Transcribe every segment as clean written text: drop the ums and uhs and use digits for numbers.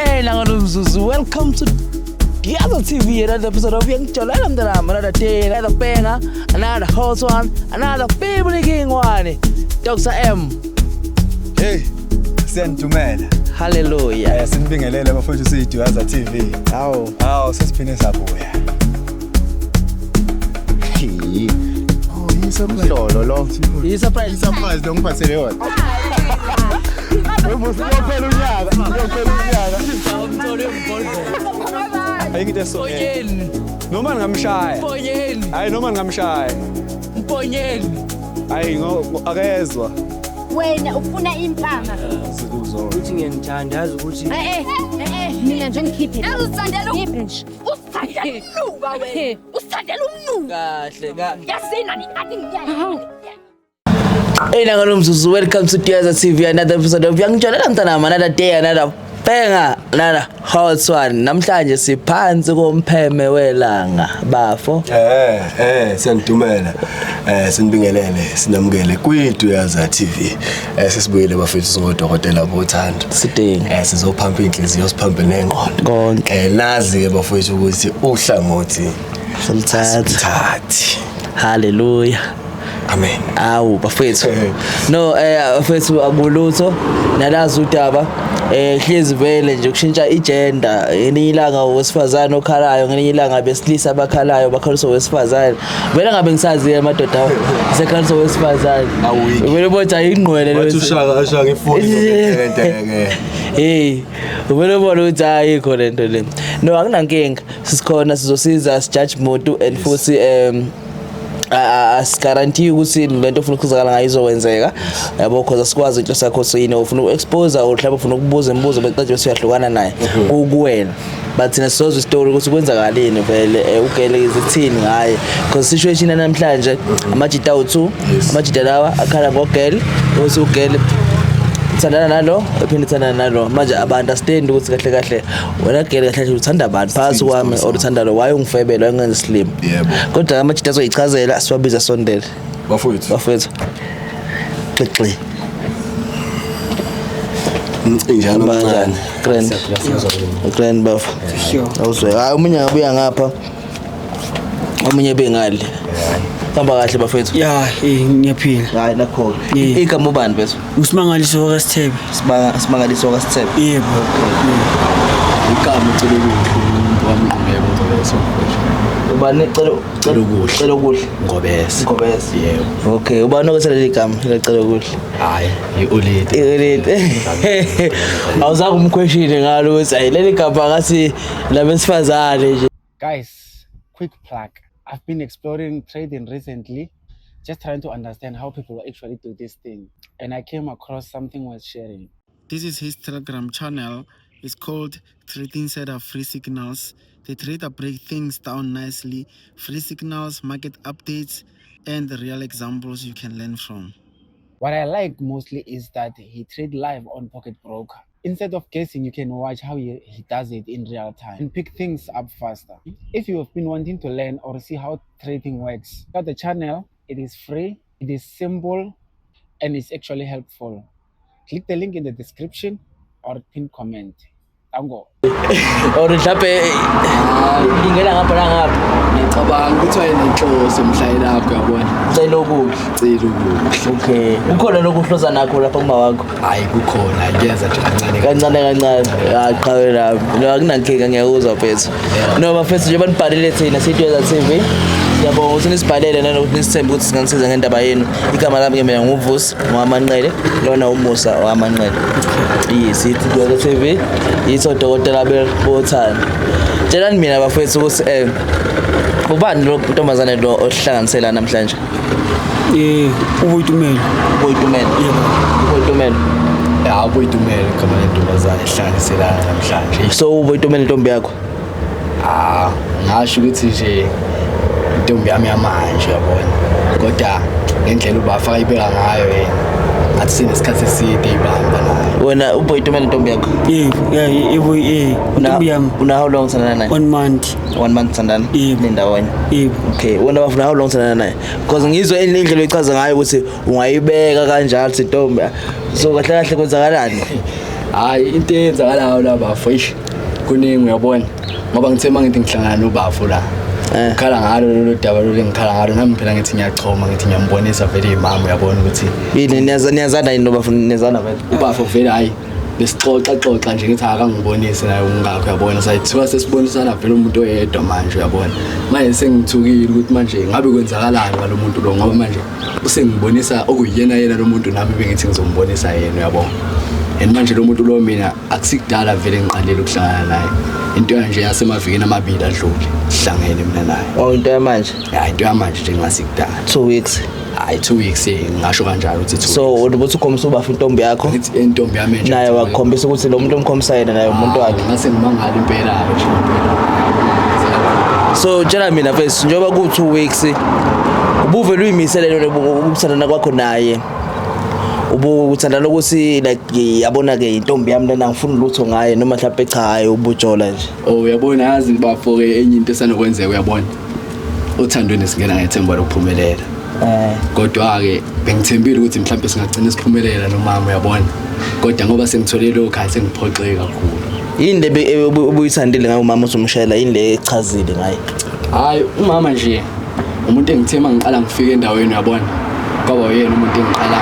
Hey, Nangalumzuzu, welcome to Duyaza TV, another episode of Uyangijolela Mntanami, another day, another banger, another hot one, another family king one. Dr. M, Hey, siyanidumela. Hallelujah. Sinibingelele bafowethu siyiDuyaza TV. Hawu. Hawu, sesiphinde sabuya. Oh, yi-surprise. Lolo lo. Yi-surprise. I-surprise lo ngiphathele yona. Uyophela unyaka, uyophela unyaka. Ayikho into eso. Mponyeni, Noma ngingamshaya. Mponyeni, Hayi noma ngingamshaya. Mponyeni. Hayi ngo akezwa. Wena ufuna impama. Ukuthi ngiyanithanda, yazi ukuthi Eh eh eh, mina nje ngikhiphe. Uzithandela, ngikhiphe nje. Uzithandela umnuka wena. Uzithandela umnuka. Kahle ka. Yazini ani ngiyani. Hey, Nangalumzuzu, welcome to Duyaza TV, another episode of Uyangijolela Mntanami, another day, another banger, another hot one. Namhlanje siphansi kompheme welanga, bafo. Siyanidumela. Sinibingelele, sinamukele kwiDuyaza TV. Sesibuyele bafethu singodokotela bothando. Sidinga. Sizophampa inhliziyo, siphampe nengqondo. Konke. Nazi ke bafethu ukuthi uhlangothi Silithatha. thathi. Hallelujah. Amen. Awu bafethu. No, bafethu, akulutho. Nalazi udaba. Hlezi vele nje kushintsha igender. Ngelinye ilanga owesifazane okhalayo, ngelinye ilanga besilisa abakhalayo bakhaliswa owesifazane. Vele ngabe ngisazi amadoda sekhaliswa owesifazane. Awiki. Vele bothi ayingqwele Wathi ushaka ashaka ifoni izobethenke. Hey, uvele ubone ukuthi ayikho lento le. No, akunankinga. Sisikhona sizosiza sijudge muntu and futhi asiguarantee ukuthi lento ofuna ukuzakala ngayo izokwenzeka. Yabo, because asikwazi into sakho siyini ufuna uku-expose or mhlawumbe ufuna ukubuza imibuzo beqede bese uyahlukana naye. Kuwena. But thina sizozwa isitori ukuthi kwenzakaleni vele, ugele izithini ngaye. Because situation namhlanje amajita awu2, amajita lawa akhala ngogirl, ukuthi ugirl uthandana nalo, ephinde uthandana nalo. Manje aba-understand ukuthi kahle kahle wena girl, kahle kahle uthanda abantu phakathi kwami or uthanda lo, waye ungifebele, wayengenza isilima. Kodwa amajita azoyichazela, siwabiza sondele. Bafethu. Bafethu, xixi. Mcinjana omncane. Grand grand, bafa. Awuzwe, hayi, omunye ngabuya ngapha, omunye bengale. Hamba kahle bafethu? Ya, ngiyaphila. Hayi, nakho. Yeah. Igama ubani bese? Usimangaliso kaSithebe. Simangaliso kaSithebe. Yebo. Igama ucela ukuhle umuntu wami ngqubeko Ngobese. Ubani? Celo? Celokuhle. Celokuhle. Ngobese. Ngobese. Yebo. Okay, ubani okwethe leli gama leCelokuhle? Hayi, i-oledi. Ikweleti. Awuzange umkhweshile ngalo ukuthi ayi leli gama ngathi labesifazane nje? Guys, quick plug. I've been exploring trading recently, just trying to understand how people actually do this thing. And I came across something worth sharing. This is his Telegram channel. It's called Trading Setup Free Signals. The trader break things down nicely. Free signals, market updates, and real examples you can learn from. What I like mostly is that he trade live on Pocket Broker. Instead of guessing, you can watch how he does it in real time and pick things up faster. If you have been wanting to learn or see how trading works, got the channel. It is free, it is simple, and it's actually helpful. Click the link in the description or pin comment. Tango. Or mhlawumbe ingena ngapha nangapha. Ngicabanga ukuthi wayenenhloso mhla elapho, uyabona. Celokuhle. Cela ukuhle. Okay, kukhona lokuhloza nakho lapha kuma wakho? Hayi, kukhona, kuyeza nje kancane. Kancane kancane. Hayi, qhawe lami. No, akunankinga, ngiyakuzwa mfethu. No bafethu, njengoba nibhalele thina siyiDuyaza TV, siyabonga ukuthi nisibhalele nanokuthi nisithembe ukuthi singanisiza ngendaba yenu. Igama lami ke mina nguVusi waManqele, lona uMusa waManqele. Yes, iDuyaza TV, yithi odokotela bothando. Tshelani mina bafethu ukuthi ubani lo ntombazane lo ohlanganisela namhlanje? Uboitumelo. Uboitumelo? Yebo. Uboitumelo. Ya, uBoitumelo igama lentombazane ehlanganiselana namhlanje. So uBoitumelo intombi yakho? Ah, ngasho ukuthi nje intombi yami yamanje, uyabona, kodwa ngendlela ubafa ayibeka ngayo yena ngathi senesikhathi eside ibamba naye. Wena uBoitumelo intombi yakho? Yebo, ya, yebo, intombi yami. Una how long uthandana naye? One month. One month uthandana? Yebo. Nindawonye? Yebo. Okay, wena bafuna how long uthandana naye? Because ngizwe indlela oyichaza ngayo ukuthi ungayibeka kanjalo ukuthi intombi, so kahle kahle kwenzakalani? Hayi, into eyenzakalayo la bafo, eish, kuningi uyabona. Ngoba ngithe uma ngithi ngihlangana nobafo la. Ngikhala ngalo lolu daba lolu engikhala ngalo, nami phela ngithi ngiyachoma, ngithi ngiyambonisa vele imama, uyabona ukuthi Yini, niyazana yini nobafo, niyazana vele? Ubafo vele, hayi, besixoxa xoxa nje, ngithi akangibonise naye ungakho, uyabona. Sayithiwa sesibonisana vele umuntu oyedwa manje, uyabona. Manje sengithukile ukuthi manje ngabe kwenzakalani ngalo muntu lo, ngoba manje usengibonisa okuyiyena yena lo muntu nami bengithi ngizombonisa yena, uyabona. And manje lo muntu lo mina akusikudala vele ngiqalile ukuhlangana naye, into yanje yasemavikini 2 adlule sihlangene mina naye. Oh, into yamanje? Ya, into yamanje nje, ngasikudala. 2 weeks. Hayi, 2 weeks, ngingasho kanjalo ukuthi 2 So weeks. ubuthi ukhombisa ubafo intombi yakho? Ngithi intombi yami nje. Naye wakukhombisa ukuthi lo muntu omkhombisa yena naye umuntu wakhe? Ngase ngimangala impela nje impela. So tshela mina mfethu, njengoba ku 2 weeks ubuvele uyimisele lento ukuthandana kwakho naye, ubuthandana ukuthi like yabona ke intombi yami lena, ngifuna lutho ngaye, noma mhlawumbe cha, hayi, ubujola nje? Oh, uyabona, yazi bafo ke, enye into esanokwenzeka, uyabona, othandweni singena ngethemba lokuphumelela. Kodwa ke bengithembile ukuthi mhlawumbe singagcina siphumelela nomama, uyabona, kodwa ngoba sengitholile lokho, hayi, sengiphoxeke kakhulu. Yini le obuyithandile ngayo umama uzumshela, yini le echazile ngaye? Hayi, umama nje umuntu engithe mangiqala ngifika endaweni, uyabona, kwaba uyena umuntu engiqala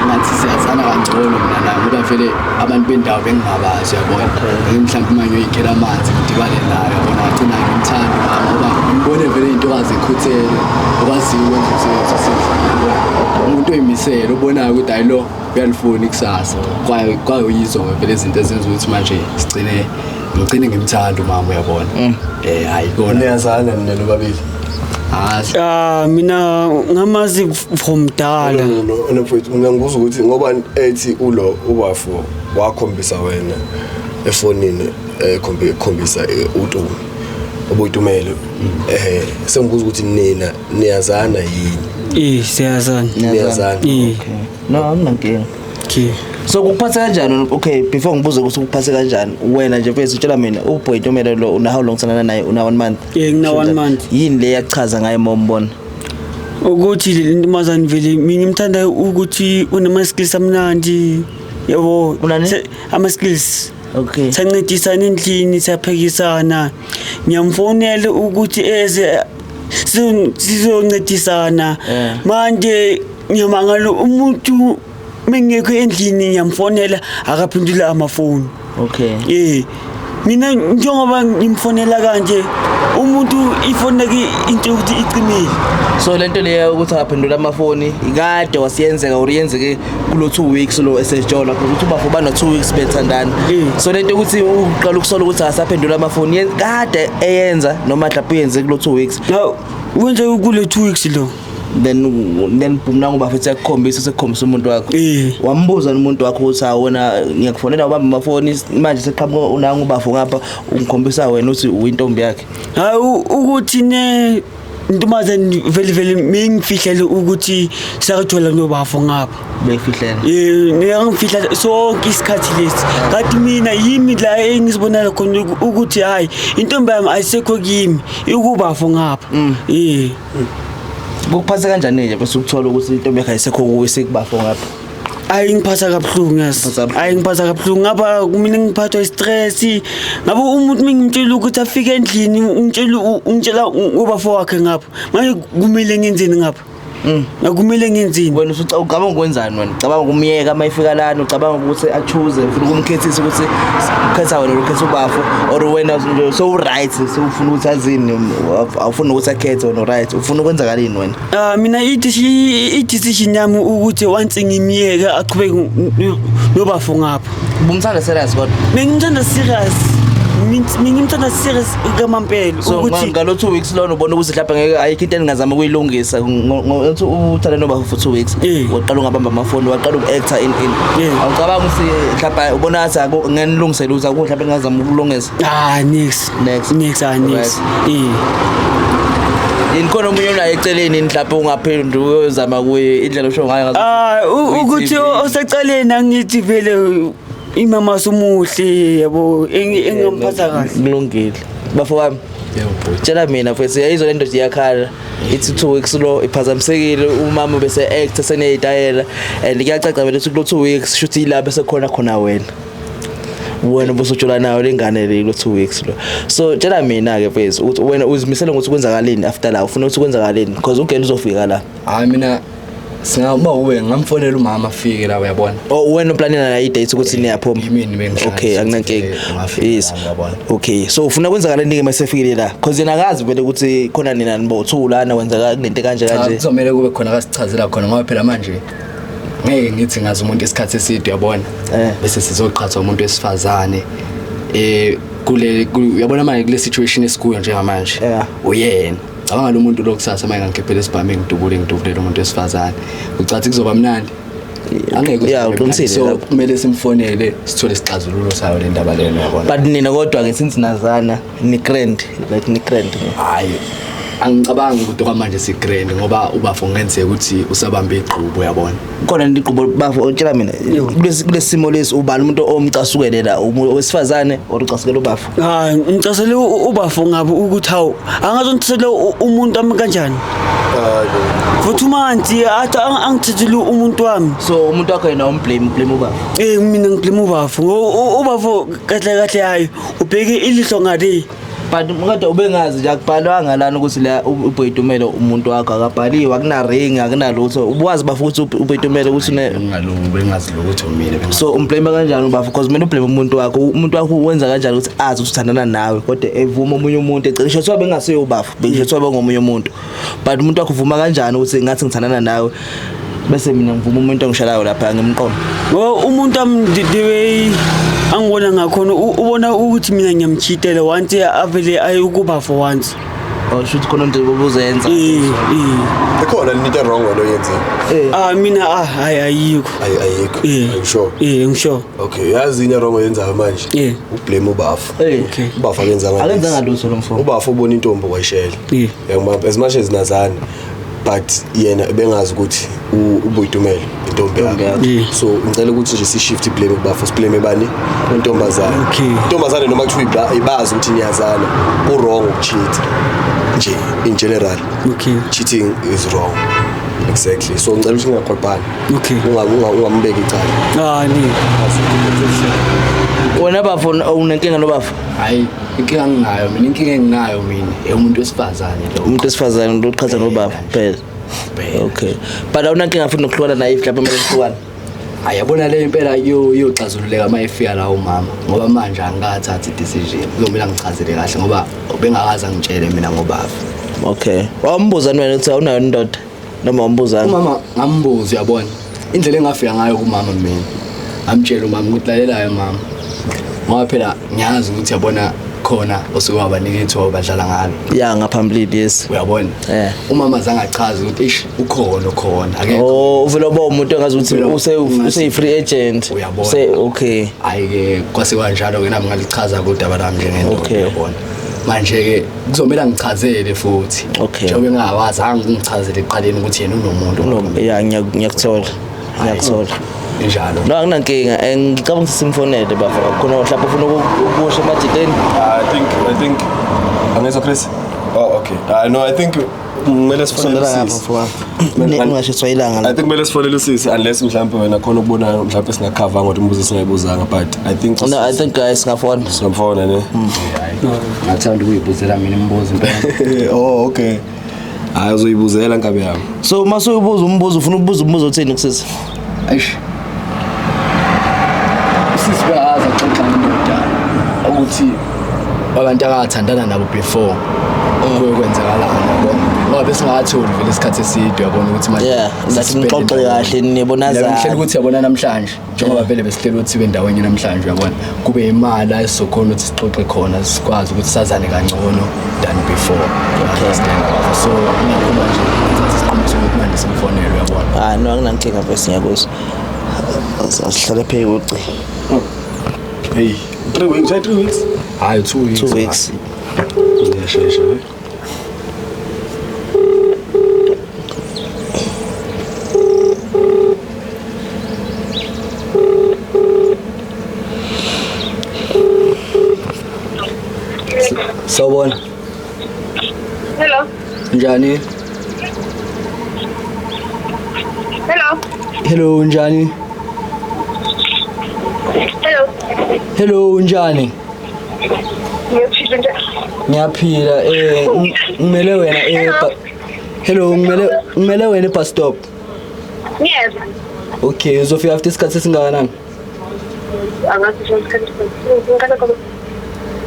ngathi siyazana kangcono mina naye, ngoba vele abantu bendawo bengingabazi, uyabona. Mhlawumbe uma ngiyoyikhela amanzi ngidibane naye, uyabona, ngagcina ngimthanda umama ngoba ngibone vele intokazi ekhuthele, okwaziyo ukwenza umsebenzi wasendlini, uyabona, umuntu oyimisele, obonayo ukuthi hayi, lo uyalifuna ikusasa. Kwayo yizo-ke vele izinto ezenza ukuthi manje sigcine ngigcine ngimthanda umama, uyabona. Hayi kona. Niyazana nina nobabili? Ah, Ah, mina ngamazi from dala. No, mfowethu, mina ngibuza ukuthi ngoba ethi ulo ubafo wakhombisa wena efonini, ekhombisa uTumi obuyitumelo, sengibuza ukuthi nina niyazana yini? Eh, siyazana. Niyazana? Eh. No, anginankinga. Okay. So kukuphatha kanjani? Okay, before ngibuze ukuthi ukuphathe kanjani wena nje mfethu, tshela mina, uboy Ntomelo lo una how long thandana naye? Una 1 month? Eh, ngina 1 month. Yini le yachaza ngaye uma umbona? Ukuthi le ntombazane vele mina ngimthanda ukuthi unama skills amnandi, yabo. Unani? Ama skills. Okay. Sancedisana endlini, siyaphekisana, ngiyamfonela ukuthi eze sizoncedisana. Manje ngiyamangala, umuntu mengekho endlini ngiyamfonela, akaphendula amafoni. Okay. Eh, mina njengoba ngimfonela kanje, umuntu ifoni yakhe into yokuthi icimile. So lento leyo ukuthi akaphendula amafoni ikade wasiyenzeka or yenzeke kulo 2 weeks lo esejola, ukuthi ubafo bano 2 weeks bethandana? So lento ukuthi uqala ukusola ukuthi akasaphendula amafoni, kade eyenza noma mhlawumbe uyenze kulo 2 weeks? No, wenze kule 2 weeks lo. Then boom, nangu bafethu yakukhombisa, sekukhombisa umuntu wakho. Wambuza umuntu wakho ukuthi hawu wena, ngiyakufonela ubamba amafoni, manje seqhamuka unangu ubafo ngapha, ungikhombisa wena uthi uyintombi yakhe? Hayi, ukuthi ne ntombazane vele vele mingifihlele ukuthi sakathola nobafo ngapha. Beyifihlela? Eh, ngiyangifihla sonke isikhathi lesi, kanti mina yimi la engisibonela khona ukuthi hayi, intombi yami ayisekho kimi, ikubafo ngapha. Eh. Kukuphatha kanjani nje bese ukuthola ukuthi intombi yakhe ayisekho kuwe, sekubafo ngapha? Ayi, ngiphatha kabuhlungu, yazi. Ngiphatha kabuhlungu. Ayi, ngiphatha kabuhlungu ngapha, mina ngiphathwa i-stress ngabe umuntu mengimtshela ukuthi afike endlini, ungitshela ubafo wakhe ngapha. Manje kumele ngenzeni ngapha? Akumele ngenzeni? Wena ucabanga ukwenzani wena? Ucabanga ukumyeka uma ifika lana, ucabanga ukuthi a-choose, ufuna ukumkhethisa ukuthi ukhetha wena or ukhetha ubafo, or wena nje so right, sewufuna ukuthi azini, awufuni ukuthi akhethe wena, right, ufuna ukwenzakalini wena? Ah, mina i-decision yami ukuthi once ngimyeke aqhubeke nobafo ngapha. Bumthanda serious kodwa? Bengimthanda serious. Mina ngimthanda serious kamampela. So ukuthi ngalo 2 weeks lona ubona ukuthi mhlawumbe ngeke, ayikho into eningazama ukuyilungisa ngokuthi uthanda nobafo for 2 weeks? Waqala ungabamba amafoni, waqala uku-acta in. Awucabanga ukuthi mhlawumbe ubona ngathi ngenilungise lutho, akukho mhlawumbe engingazama ukulungisa? Ah, next. Next. Next, ah, next. Eh. Yini, khona omunye onaye eceleni mhlawumbe ungaphenduli uyozama kuye indlela osho ngayo ngazo? Ah, ukuthi Kuyi-TV. osecaleni, angithi vele imama somuhle, yabo, engamphatha kahle. Kulungile, bafo wami. Yebo bhuti. Tshela mina mfethu, yayizwa le ndoda iyakhala, ithi 2 weeks lo iphazamisekile, umama bese actor seneyitayela, and kuyacaca vele ukuthi kulo 2 weeks shuthi yila bese khona khona wena. Wena ubusujola nayo lengane le lo 2 weeks lo. So tshela mina ke mfethu ukuthi wena uzimisele ngokuthi kwenzakaleni after la, ufuna ukuthi kwenzakaleni because ugena uzofika la. Hayi, mina singama uwe ngamfonela umama afike la, uyabona. Oh, wena uplanela nayo i-date ukuthi niyaphuma? Yimini bengihlala Okay, akunankinga. Ungafika la, uyabona. Okay, so ufuna kwenzakaleni ke masefikile la? Because yena akazi vele ukuthi khona nina nibo-two lana, kwenzeka kunento kanje Cha, kanje. Kuzomele kube khona kasichazela khona, ngoba phela manje ngeke ngithi ngazi umuntu isikhathi eside, uyabona, bese sizoqhathwa umuntu wesifazane kule uyabona manje kule situation esikuyo njengamanje. Uyena cabanga lo muntu lo kusasa manje ngangikhiphela isibhamu, ngidubule, ngidubulele umuntu wesifazane, ucathi kuzoba mnandi? Angeke kuze Yeah, kube uqinisile mnandi. So lapho. kumele simfonele, sithole isixazululo sayo le ndaba lena, uyabona. But nina kodwa ke since nazana ni grand, like ni grand? Hayi, angicabangi ukuthi kwamanje si-grand, ngoba ubafo kungenzeka ukuthi usabambe igqubu, uyabona. Khona igqubu bafo. Tshela mina, kulesi simo lesi ubani umuntu omcasukele la, umuntu wesifazane or ucasukele ubafo? Hayi, ngicasele ubafo ngabe ukuthi hawu, angazongithathela umuntu wami kanjani for 2 months, athi angithathele umuntu wami. So umuntu wakho yena umblame, blame ubafo? Eh, mina ngiblame ubafo, ubafo kahle kahle, hayi, ubheke ilihlo ngale. But kodwa ubengazi nje, akubhalwanga lana ukuthi la uBoitumelo umuntu wakho, akabhaliwe, akuna ring, akunalutho. Ubuwazi bafo ukuthi uBoitumelo ukuthi une Ngaloku bengazi lutho mina. So umblame kanjani ubafo? Because kumele ublame umuntu wakho. Umuntu wakho wenza kanjani ukuthi azi ukuthi uthandana nawe kodwa evuma omunye umuntu ecishe kuthiwa bengasiyo ubafo, bengisho kuthiwa bengomunye umuntu, but umuntu wakho uvuma kanjani ukuthi ngathi ngithandana nawe bese mina ngivuma umuntu ongishalayo lapha ngimqondo? Ngoba umuntu wami, the way angibona ngakhona, ubona ukuthi mina ngiyamcheatela once avele ayokuba for once. Oh, shuthi khona into obuzenza. Eh eh. Ikhona into wrong wena oyenzile? Ah, mina, ah, hayi, ayikho. Ayikho? Eh. Are you sure? Eh, ngisho. Okay, yazi into wrong oyenzayo manje? Yeah. Ublame ubafo. Eh. Ubafo akenzanga. Akenzanga lutho lo mfo. Ubafo ubona intombi wayishela. Yeah. Yangibamba, as much as nazana, but yena ebengazi ukuthi uBoitumelo intombi yakhe. Yeah. So ngicela ukuthi nje si-shift blame kubafo, siblame bani? Intombazane. Okay. Intombazane, noma kuthiwa ibazi ukuthi niyazana, ku-wrong ukucheat nje in general. Cheating is wrong, exactly. So ngicela ukuthi ningaqwebhani. Okay. Ungambeki icala. Ah, ni. Wena bafo, unenkinga nobafo? Hayi, inkinga nginayo mina, inkinga enginayo mina umuntu wesifazane lo. Umuntu wesifazane lo uqhatha nobafo kuphela? Okay, but awunankinga futhi nokuhlukana naye if lapho kumele nihlukane? Hayi, yabona le impela iyoxazululeka uma efika la umama, ngoba manje angikathathi i-decision. Kuzomele angichazele kahle, ngoba bengakaze angitshele mina ngobaba. Okay, wambuzani wena ukuthi awunayo indoda noma wambuzani? Umama ngambuza, uyabona, indlela engafika ngayo kumama mina, ngamtshela umama ukuthi lalelayo mama, ngoba phela ngiyazi ukuthi, yabona, khona osuke wabanika ithuba badlala ngalo. Ya, ngaphambilini, yes. Uyabona, umama azange achaze ukuthi ish, ukhona, ukhona, akekho. Oh, uvele uba umuntu engazi ukuthi Uvele use-free agent. Uyabona. Okay. Hhayi-ke, kwase kanjalo-ke, nami ngalichaza udaba lami njengendoda. Okay. Uyabona, manje-ke kuzomele angichazele futhi, njengoba engingawazanga ukungichazela ekuqaleni ukuthi yena unomuntu. Ya, ngiyakuthola, ngiyakuthola. Injalo. No, akunankinga. Ngicabanga ukuthi simfonele bafo. Khona mhlawumbe ufuna ukusho emajiteni? I think angezwa, Chris. Oh, okay. No, I think kumele sifonele Sondela ngapha, usisi. mfowami. Ungashiswa ilanga. I think kumele sifonele usisi, unless mhlawumbe wena khona ukubonayo mhlawumbe singakhava ngoba imibuzo singayibuzanga, but I think No, I think guys singafona. Singafona ne. Ngathanda ukuyibuzela mina imibuzo impela. Oh, okay. Hayi, uzoyibuzela nkabi yami. So mase ubuza umbuzo, ufuna ukubuza umbuzo othini kusisi? Eish, usisi bayazi axoxa nendoda ukuthi abantu akathandana nabo before kuye kwenzakalani, yabona, ngoba besingakatholi vele isikhathi eside, uyabona, ukuthi manje Yeah, like sesispende nixoxe ndawonye. kahle, nibonazane. Ngihlele ukuthi, yabona, namhlanje njengoba vele besihlele ukuthi sibe ndawonye namhlanje, uyabona, kube imali esizokhona ukuthi sixoxe khona, sikwazi ukuthi sazane kangcono than before, you understand? So ingakho manje ngithatha isinqumo sokuthi manje simfonele, uyabona. Ah, no, anginankinga mfethu, ngiyakuzwa. Asihlale phezu kocingo. Hey, 3 weeks, 3 weeks. Hayi, 2 weeks. 2 weeks. Ngiyashesha ne. Sawubona. Hello. Njani? Hello. Hello, njani? Hello. Hello, unjani? Ngiyaphila nje. Ngiyaphila. Ngimele wena Hello, ngimele wena e-bus stop. Ngiyeza. Okay, uzofika after isikhathi esingakanani? Angazi nje isikhathi. Ngikhala kwa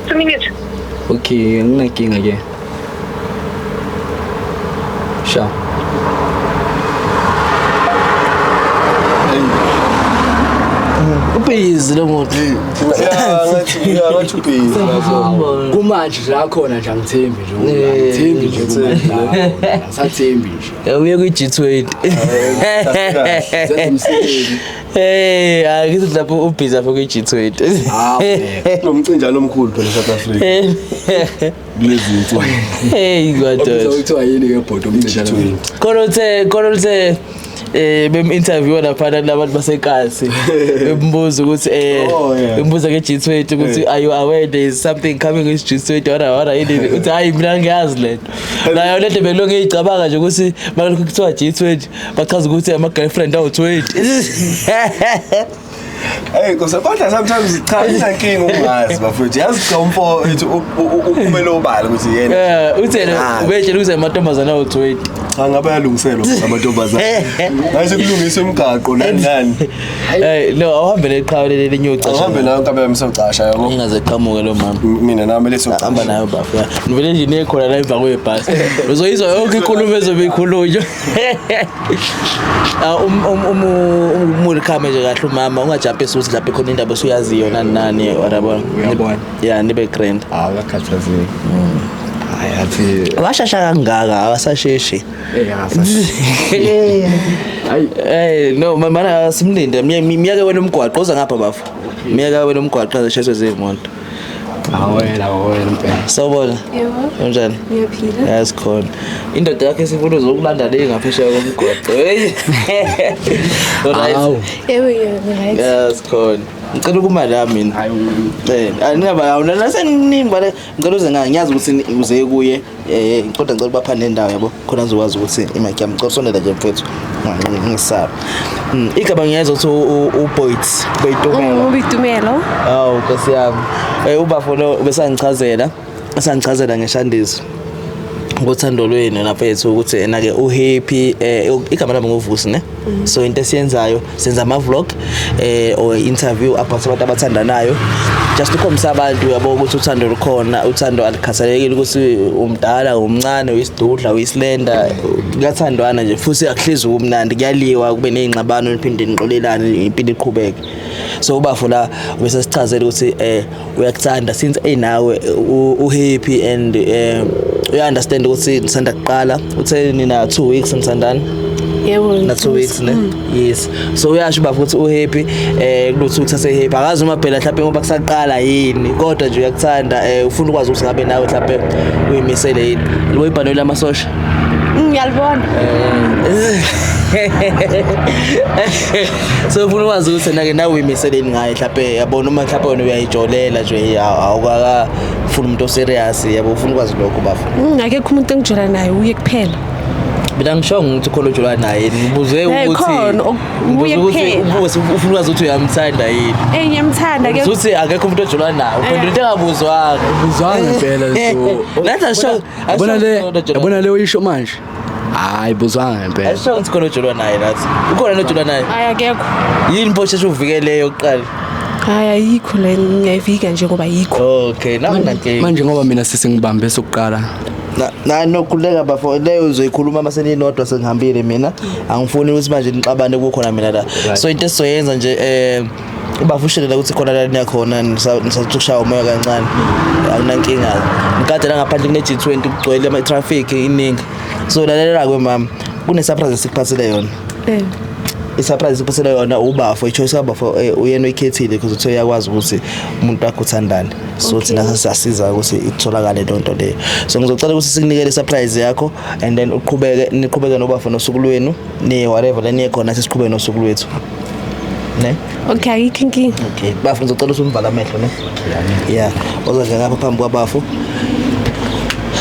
2 minutes. Okay, nginenkinga ke. Sha. Ubhizi lo muntu. Ya ngathi ubhizi. Kumanje la khona nje angithembi nje. Angithembi nje kumanje la. Angisathembi nje. Uye kwi-G20. Zenzumsebenzi. Hey, akithi lapho ubhizi apho kwi-G20. Hawu. Kunomcinjana omkhulu phela eSouth Africa kulezi insuku. Hey, madoda. Kuthiwa yini ke bhodwa umcinjana? Khona uthe bem-interview laphana labantu basekasi bembuza ukuthi Oh, yeah. bembuza nge-G20 ukuthi are you aware there is something coming with G20 wara yini uthi hayi mina ngiyazi lento nayo lento belokhu ngiyicabanga nje ukuthi makulokhu kuthiwa G20 bachaza ukuthi ama-girlfriend awu-20. Hey, kodwa sometimes cha inankinga ungazi bafowethu. Yazi cha umfo ethi uphumele obala ukuthi yena. Uthe ubetshela ukuthi amantombazane awu-20. Cha ngabe yalungiselwa amantombazane. Ngaze kulungiswe imigaqo nani nani. Hey, no, awuhambe neqhawe leli elinye ucasha. Awuhambe nayo nkabe yami socasha yabo. Ingaze qhamuke lo mama. Mina nami leso Hamba nayo bafo. Nivele nje niye khona la emva kwebhasi. Uzoyizwa yonke inkulumo ezobe ikhulunywa. Umulikhame nje kahle umama, ungajampisi ukuthi lapho khona indaba osuyaziyo nani nani whatever. Uyabona. Yeah, nibe grand. Hawu akhathazeki. Hayi athi Washasha kangaka awasasheshi. eh Hayi Hey, no, mana simlinde. Miyake wena umgwaqo uza ngapha bafo. Miyake wena umgwaqo azesheswe zimoto. awela impela. Sawubona. Yebo. Unjani? Ngiyaphila. Yes khona. Indoda yakhe isifuna uzokulanda le ngaphesheya komgwaqo. Hey. Alright. Hawu. Yebo, yebo, right. Yes khona. Ngicela ukuma la mina. Hayi Aningaba awuna naseningi bale ngicela uze ngiyazi ukuthi uze kuye kodwa ngicela ubapha nendawo yabo khona uzokwazi ukuthi imic yami ngicela usondela nje mfethu. Ngisaba. Igama ngiyezwa ukuthi uBoits, Boitumelo. Ubitumelo. Awu Nkosi yami. Ubafo lo besangichazela, esangichazela ngeshandiso. Ngothando lwenu laphethu ukuthi ena ke uhappy igama lami nguVusi ne. So into esiyenzayo senza ama vlog or interview about abantu abathandanayo. Just ukhombisa abantu uyabo ukuthi uthando lukhona, uthando alikhathalekile ukuthi umdala, umncane, uyisidudla, uyislender, kuyathandwana nje futhi akuhlezi kumnandi, kuyaliwa kube nezingxabano niphinde nixolelane impilo iqhubeke. So ubafo la bese sichazela ukuthi uyakuthanda since enawe uhappy and uya understand ukuthi nisanda kuqala uthe nina 2 weeks nithandana. Yebo. Na 2 weeks ne. Yes. So uyasho bafo ukuthi uhappy kulo 2 weeks ase happy akazi uma phela mhlawumbe ngoba kusaqala yini kodwa nje uyakuthanda ufuna ukwazi ukuthi ngabe nawe mhlawumbe uyimisele yini. Lo ibhanoyi lamasosha. Ngiyalibona. So ufuna ukwazi ukuthi nake nawe uyimiseleni ngaye mhlawumbe yabona uma mhlawumbe wena uyayijolela nje awukakafuni umuntu oserious yabo ufuna ukwazi lokho bafo. Akekho umuntu engijola naye uye kuphela. Mina ngisho ukuthi khona ojola naye ngibuze ukuthi Khona, uye kuphela. Ufuna ukwazi ukuthi uyamthanda yini. Ngiyamthanda ke. Uthi akekho umuntu ojola naye uphendula into engabuzwanga. Ubuzwanga impela so. Nathi asho Yabona le oyisho manje. Hayi buzwanga impela. Asho ukuthi khona ojola naye nathi. Ukhona nojola naye. Hayi akekho. Yini mpo sheshe uvikeleyo oqala? Hayi ayikho le ngiyayivika nje ngoba ayikho. Okay, nakunankinga. Manje ngoba mina sesingibambe sokuqala. Na nokuleka bafo leyo uzoyikhuluma mase ninodwa sengihambile mina. Angifuni ukuthi manje nixabane kukhona mina la. So into esizoyenza nje ubafushelela ukuthi khona la niyakhona nisathi ukushaya umoya kancane. Akunankinga. Ngikade la ngaphandle kune G20 kugcwele ama traffic iningi. So lalela ke mama, kune surprise esikuphathele yona. I-surprise ikuphathele yona ubafo, i-choice kabafo uyena oyikhethile because uthe uyakwazi ukuthi umuntu wakho uthandane. So thina siyasiza ukuthi itholakale lonto leyo. So ngizocela ukuthi sikunikele i-surprise yakho and then uqhubeke niqhubeke nobafo nosuku lwenu, ni whatever la niye khona sesiqhubeke nosuku lwethu. Ne? Okay, ayikho inkinga. Okay, bafo ngizocela ukuthi umvale amehlo ne. Yeah, uzodla ngapha phambi kwabafo.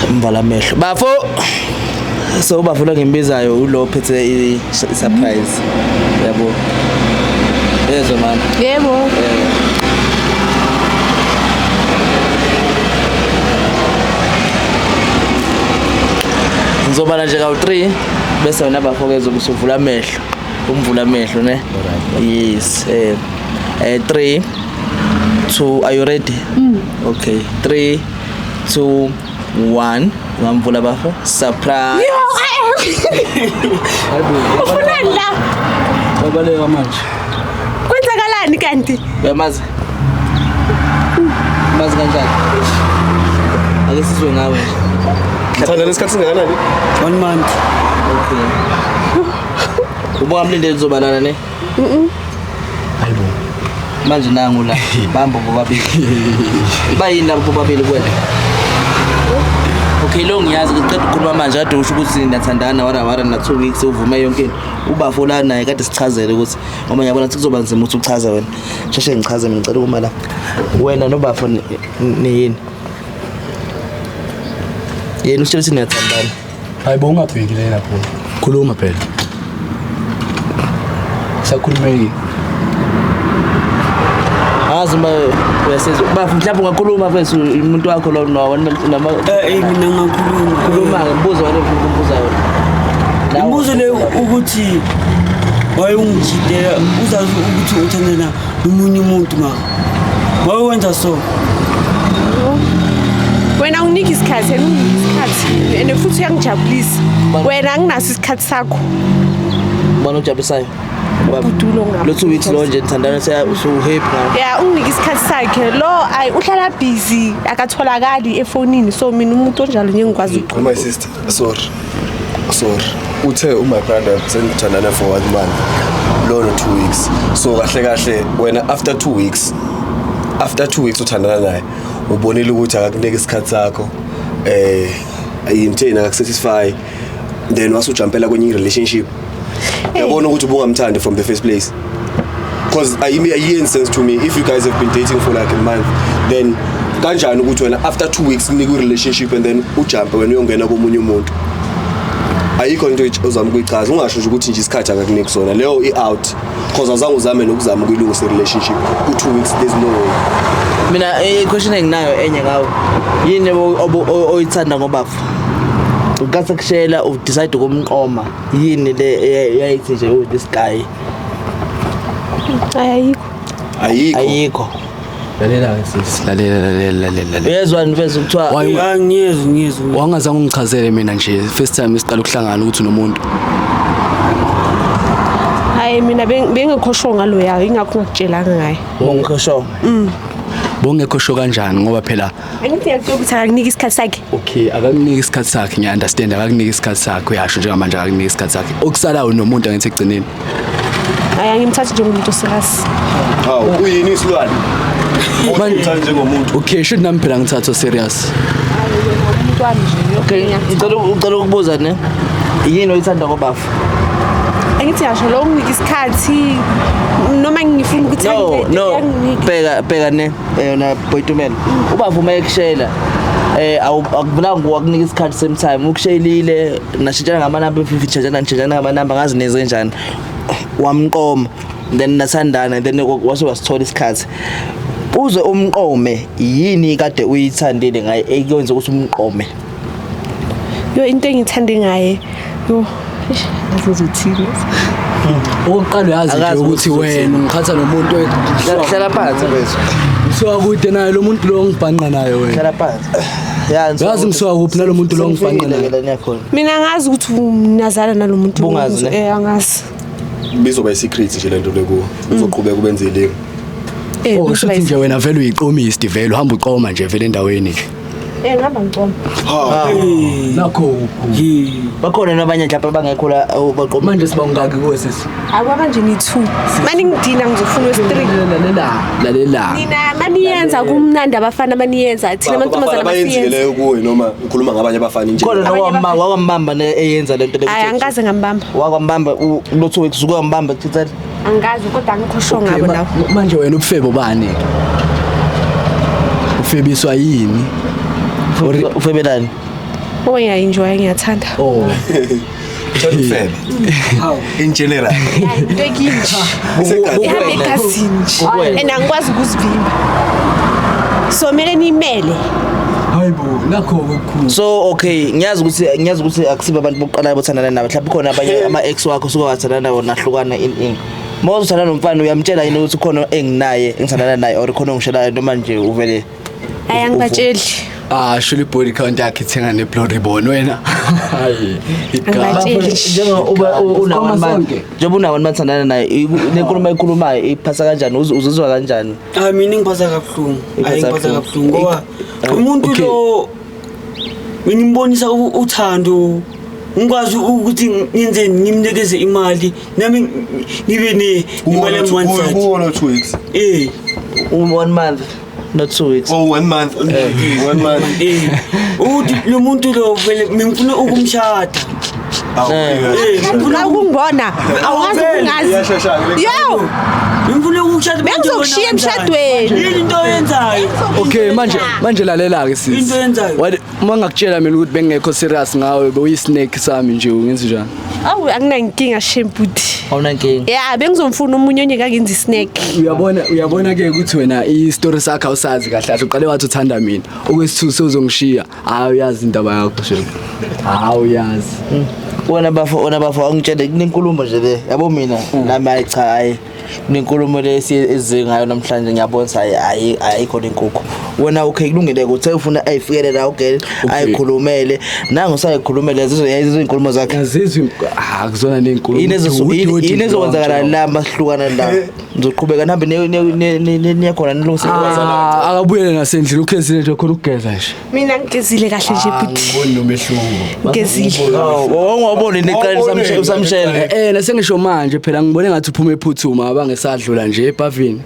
Umvala amehlo. Bafo. So ubafo lo ngimbizayo ulo phethe i-surprise. Yabo. Yezwa mama. Yebo. Ngizobala nje kawu-3 bese wena bafo-ke zobe usuvula amehlo. Umvula amehlo ne? Yes. 3 2, are you ready? Okay. 3 2 1. Ngamvula bafo. Surprise. Ufunani la? Babaleka manje. Kwenzakalani kanti? Uyamazi? Mazi kanjani? Ake sizwe ngawe nje. Ngithandana isikhathi singakanani? 1 month. Okay. Ubungamlindeli uzobalana ne? Hayibo. Manje nangu la bamba bobabili. Bayini labo bobabili kuwena? Okay, lo ngiyazi ngiqeda ukukhuluma manje kade usho ukuthi niyathandana wara wara na 2 weeks uvume yonke into. Ubafo la naye kade sichazele ukuthi ngoba ngiyabona ukuthi kuzoba nzima ukuthi uchaze wena. Sheshe ngichaze mina, ngicela ukuma la. Wena nobafo niyini? Yena usitshela ukuthi niyathandana. Hayibo, ungabheki lena bro. Khuluma phela. Sakhulumeki. Angazi uma uyasizwa. Bafo, mhlawumbe ungakhuluma mfethu, umuntu wakho lo nawo nama Mina ngakhuluma. Khuluma-ke, mbuzo wena ofuna ukumbuza yona. Nawe Imibuzo le ukuthi wayengijidela uzazi ukuthi uthandana nomunye umuntu mara. Wayewenza so. Wena unginika isikhathi, yena unginika isikhathi. And futhi uyangijabulisa. Wena anginaso isikhathi sakho. Ubani ojabulisayo? Baba. Udulo ngapha. Lo 2 weeks lo nje nithandana seya usu-happy ngawo. Ya, unginika isikhathi sakhe. Lo ayi uhlala busy, akatholakali efonini. So mina umuntu onjalo ngeke ngikwazi ukukhuluma. My sister, sorry. Sorry. Uthe my brother senithandana for 1 month. Lo no 2 weeks. So kahle kahle wena after 2 weeks, after 2 weeks uthandana naye, ubonile ukuthi akakunike isikhathi sakho. Yimtheni akakusatisfy. Then wasujumpela kwenye relationship. Uyabona ukuthi ubungamthandi from the first place. Because ayiyenzi sense to me if you guys have been dating for like a month, then kanjani ukuthi wena after 2 weeks unike relationship and then ujumpe wena uyongena komunye umuntu? Ayikho into ozama ukuyichaza, ungasho nje ukuthi nje isikhathi akakuniki sona. Leyo i-out because awuzange uzame nokuzama ukuyilungisa i-relationship ku 2 weeks, there's no way. Mina i-question enginayo enye ngawe, yini oyithanda ngobafo? Ukase kushela udecide ukumqoma, yini le yayithi nje oh this guy? Ayikho. Ayikho. Ayikho. Lalela ke sisi, lalela lalela lalela. Uyezwa mfethu kuthiwa Ngiyezwa, ngiyezwa. Wangazange ungichazele mina nje first time siqala ukuhlangana ukuthi unomuntu. Hayi mina bengekho sure ngalo yayo, ingakho ngikutshelanga ngaye. Bongekho sure. Bongekho sure kanjani ngoba phela Angithi ngiyakutshela ukuthi akakuniki isikhathi sakhe. Okay, akakuniki isikhathi sakhe, ngiya understand, akakuniki isikhathi sakhe, uyasho njengamanje akakuniki isikhathi sakhe. Okusalayo nomuntu angithi ekugcineni. Hayi angimthathi njengomuntu oserious. Hawu, uyini isilwane? Ungithatha njengomuntu. Okay, should nami phela ngithatha serious. Umuntu wami nje. Okay, ngicela ukubuza ne. Yini oyithanda ngobafo? Angithi yasho lo unginika isikhathi noma ngifuna ukuthi No, no. Bheka bheka ne yona Boitumelo. Ubafo uma ekushela akuvulanga wakunika isikhathi same time, ukushelile nashintshana ngamanamba, nishintshana ngamanamba ngazi neze kanjani. Wamqoma then nathandana then wase wasithola isikhathi. Uze umqome, yini kade uyithandile ngaye ekwenza ukuthi umqome? Yo, into engithande ngaye yo ngizothini? Okokuqala uyazi nje Akazi ukuthi ukuthi wena ungikhatha nomuntu Hlala phansi mfethu. Ngisuka kude naye lo muntu lo ngibhanqa naye wena. Hlala phansi. Ya, Uyazi ngisuka kuphi nalo muntu lo ngibhanqa naye. la niyakhona. Mina ngazi ukuthi unazala nalomuntu. Bungazi ne? Angazi. Bizoba i-secret nje lento le kuwo. Uzoqhubeka ubenze ilinga. Oh, kusho ukuthi nje wena vele uyiqomist vele uhamba uqoma nje vele endaweni nje. Ngihamba ngiqoma. Nakho Bakhona nabanye nje abangekho la baqoma. Manje sibangaki kuwe sisi? Akwaba nje ni2. Mani ngidina ngizofuna wesi3. Lalela, lalela. Nina maniyenza kumnandi abafana maniyenza thina amantombazana Abayenzile masiyenza. leyo kuwe noma ukhuluma ngabanye abafana nje. Khona nowamba wakwambamba eyenza lento le. Hayi angikaze ngambamba. Wakwambamba lo 2 weeks ukwambamba thithela. Angikaze kodwa angikho sure Okay, ngabo nawo. Manje wena ubufebo bani? Ufebiswa yini? Ufebelani? Oh yeah, enjoy ngiyathanda. Oh. Ufebe. In general. Into ekinje. Ihambe egazini nje. And angikwazi ukuzivimba. So kumele nimele. Hayibo, Nakho okukhulu. So okay, ngiyazi ukuthi akusibo abantu bokuqala bothandana nabo, mhlawumbe khona abanye ama ex wakho suke wathandana nabo nahlukana in uma uzothandana nomfana, uyamtshela yini ukuthi khona enginaye engithandana naye or khona ongishelayo, noma nje uvele? Hayi, angibatsheli. Ah, shuli body count yakhe ithenga ne blue ribbon wena. Hayi. Angibatsheli. Njengoba uba una Sikhuluma one month, sonke. njengoba una one month thandana naye, lenkulumo ayikhulumayo iphasa kanjani? Uzizwa kanjani? Hayi, mina ingiphatha kabuhlungu. Hayi, Iphatha ingiphatha kabuhlungu. kabuhlungu ngoba umuntu lo mina ngimbonisa uthando, ngikwazi ukuthi ngenzeni, ngimnikeze imali nami ngibe nemali yami one side. Kuwona 2 weeks? Eh. One month, not 2 weeks. Oh, one month, one month. Eh, ukuthi lo muntu lo vele ngifuna ukumshada. Eh, ngifuna Ukungibona awazi ukungazi. Iyashesha-ke. Yo. Ngifuna ukushada. Bengizokushiya emshadweni. Yini into oyenzayo? Okay, manje lalela ke sisi. Into oyenzayo. What uma ngakutshela mina ukuthi bengekho serious ngawe, bewuyi snake sami nje, ungenza njani? Awu, anginankinga shemputi. Awunankinga? Ya, bengizomfuna omunye onyeka ngenza isnack. Uyabona ke ukuthi wena i-story sakho awusazi kahle kahle. Uqale wathi uthanda mina. Okwesithu sewuzongishiya. Hayi, uyazi indaba yakho shame. Hayi, uyazi. Wena bafo, angitshele, kunenkulumo nje le yabo, mina nami, hayi cha, hayi, kunenkulumo le esize ngayo namhlanje, ngiyabona ukuthi hayi hayi ayikho lenkukhu. Wena okay, kulungile ukuthi ufuna ayifikele la ugele ayikhulumele nangu sayikhulumele, zizo izinkulumo zakhe. Yazizwe, ah, kuzona nezinkulumo. Yini ezokwenzakala la masihlukana la? Nizoqhubeka nihambe niye khona nilungise? Ah, akabuyele nasendlini, ukhezile nje khona ukugeza nje. Mina ngigezile kahle nje buti. Ngiboni nomehluko. Ngigezile. Wawungawaboni neqala usamshela? Eh, nasengisho manje phela ngibone ngathi uphume ephuthuma abangesadlula nje ebhavini.